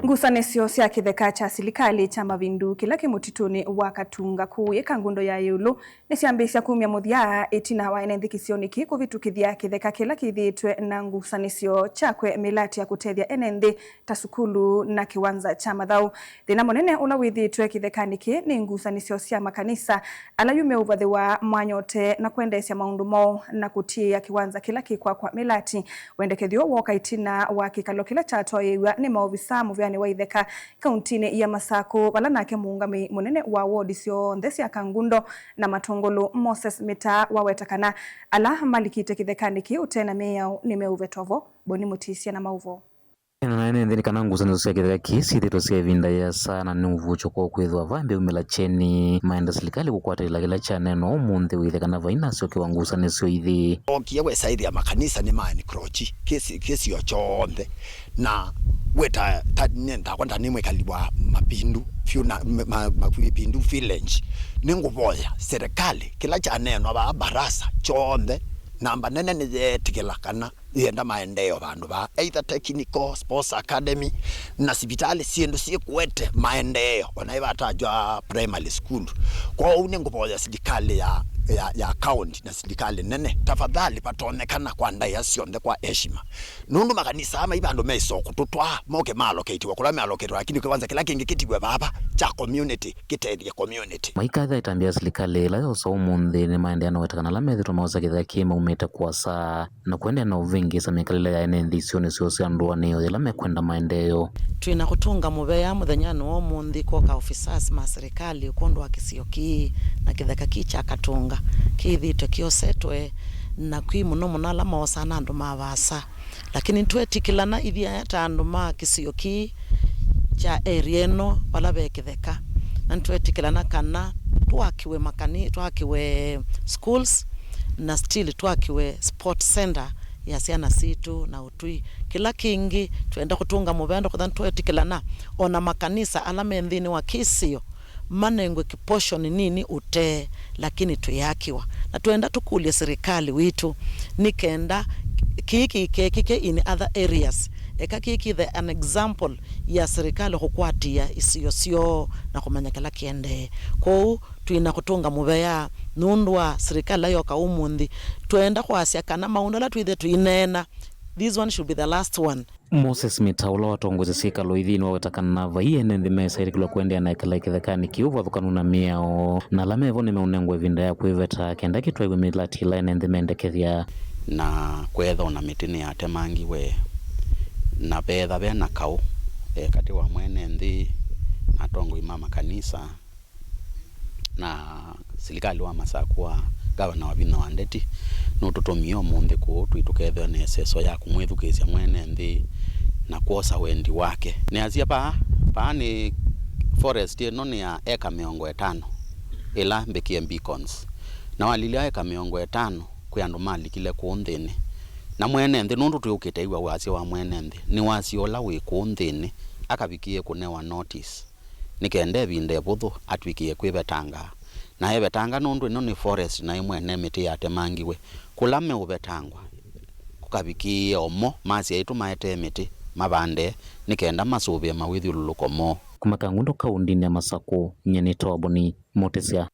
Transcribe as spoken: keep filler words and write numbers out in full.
Ngusanĩsyo sya kĩtheka kya silikalĩ kya Mavindu kĩla kĩ mũtitũnĩ wa Katunga kũu Kangundo ya ĩũlũ nĩsyambĩĩsya kumya mũthya ĩtina wa ene nthĩ kĩsionĩ kĩĩ kũvĩtũkĩthya kĩtheka kĩla kĩthĩĩtwe na ngusanĩsyo kya kwĩ mĩlati ya kũtethya ene nthĩ ta sukulu na kĩwanza kya mathaũ. Thĩna mũnene ũla wĩthĩĩtwe kĩthekanĩ kĩĩ nĩ ngusanĩsyo sya makanisa ala yu meũvathĩwa mwanyote na kwendeesya maũndũ moo na kũtiĩa kĩwanza kĩla kĩkwakwa mĩlati. Wendekethyo wooka ĩtina wa kĩkalo kĩla kyatwaĩĩw'a nĩ maovisaa mũvĩanĩ wa itheka kauntinĩ ya Masakũ, vala nake mũũngamĩi mũnene wa wodi syonthe sya Kangundo na Matũngũlũ, Moses Mĩtaa, waweta kana ala malikĩte kĩthekanĩ kĩĩ ũte na mĩao nĩmeũvetwa vo. Boni Mũtisia na maũvoo. Ena ene nthĩ nĩ kana ngusanĩsyo sya kĩtheka kĩĩ syĩthĩtwe sya ĩvinda yĩasa na nĩ ũvuũkyo kwoo kwĩthĩwa vaa mbeumĩla kyeni. Maenda silikalĩ kũkwatĩlĩla kĩla kyaneenwa ũmũnthĩ wĩthĩe kana vai na asyokewa ngusanĩsyo ithi. Ookie wesaĩthĩa makanisa nĩ ma encroach kĩsi-, kĩsio kyonthe, na weta ta, nĩ, ntakwa nda nĩ mwĩkali wa Mapindu vyũ na ma, ma, Mapindu village. Nĩngũvoya serikali kĩla kyaneenwa vaa barasa kyonthe, namba nene nĩyeetĩkĩla kana yenda maendeeo vandũ vaa, either technical, sports academy, na sivitalĩ syĩndũ syĩkwete maendeeo, ona ĩvatajwa primary school. Kwoou nĩngũvoya silikalĩ ya, ya, ya county na silikalĩ nene, tafadhali, vatonyekana kwa ndaĩa syonthe kwa heshima, nũndũ makanisa aa mai vandũ meĩsa kũtũtwaa moke maaloketiwa kũla mealoketiwa, lakini kĩwanza kĩla kĩngĩ kĩtiwe vava kya community kĩtethye community. Maikatha ĩtambya ya silikalĩ ĩla yosa ũmũnthĩ nĩmaendeea na weta kana ala methĩtwe maosa kĩtheka kĩĩ maumĩte kũasa na kũendeea na ũvĩngĩĩsa mĩkalĩle ya ene nthĩ isionĩ syoo sya ndũanĩo yĩla mekwenda maendeeo. Twĩ na kũtũnga mũvea mũthenyanĩ wa ũmũnthĩ kwoka officers ma serikali kwondũ wa kĩsio kĩĩ na kĩtheka kĩĩ kya Katunga kĩthĩĩtwe kĩosetwe, na kwĩ mũno mũno ala moosaa na andũ ma vaasa. Lakini nĩtweetĩkĩlana ithyĩ ta andũ ma kĩsio kĩĩ kya area ĩno vala ve kĩtheka, na nĩtweetĩkĩlana kana twakiwe makani-, twakiwe schools, na still twakiwe sport center ya syana sitũ na ũtwi. Kĩla kĩngĩ twenda kũtũnga mũvea, ndokwetha nĩtweetĩkĩlana ona makanisa ala me nthĩnĩ wa kĩsio manengwe kĩportion nini ũtee, lakini twĩakiwa. Na twenda tũkũlye sirikali witũ nĩ kenda kĩĩ kĩikekĩke in other areas. Eka kĩĩ kĩthe an example ya sirikali kũkwatĩa isio syoo na kũmanya kĩla kĩendee. Kwoou twĩ na kũtũnga mũvea nũndũ wa sirikali ĩla yoka ũmũnthĩ. Twenda kwasya kana maũndũ ala twĩthe tũineena, this one should be the last one. Moses Mĩtaa, ũla watongoesye syĩkalo ithi, nĩwaweta kana vai ene nthĩ mesaĩlĩkĩlwa kũendeea na ĩkala kĩthekanĩ kĩu vathũkanu na mĩao, na ala mevo nĩmeũnengwa ĩvinda ya kwĩveta kenda kĩtwaĩwe mĩlati ĩla ene nthĩ mendekethya. Na kwethwa na mĩtĩ nĩyatemangiwe, na vetha ve na kaũ, eh, katĩ wa mwene nthĩ na atongoi ma makanisa, na silikalĩ wa Masakũ wa Gavana Wavinya wa Ndeti nũtũtũmie ũmũnthĩ kũũ twĩ tũkethĩwe na ĩseso ya kũmwĩthukĩĩsya mwene nthĩ na kwosa wendi wake. Nĩasya paa, paa nĩ forest ĩno nĩ ya eka mĩongo ĩtano ĩla mbĩkĩe beacons, na walilya eka mĩongo ĩtano kwĩ andũ malikile kũũ nthĩnĩ. Na mwene nthĩ, nũndũ twĩũkĩte ĩw'a wasya wa mwene nthĩ, nĩ wasya ũla wĩ kũũ nthĩnĩ akavikĩe kũnewa notice. Nĩ kenda ĩvinda ĩvũthũ atw'ĩkĩe kwĩvetanga. Na evetanga nũndũ ĩno nĩ forest na ĩ mwene mĩtĩ yatemangiwe. Kũla meũvetangwa kũkavikĩĩe o mo masyaĩtwe maetee mĩtĩ mavande nĩ kenda masũvĩe mawĩthyũlũlũko moo. Kuma Kangundo kaũndĩnĩ ya Masakũ, nyie nĩ Toboni Mũtĩsya.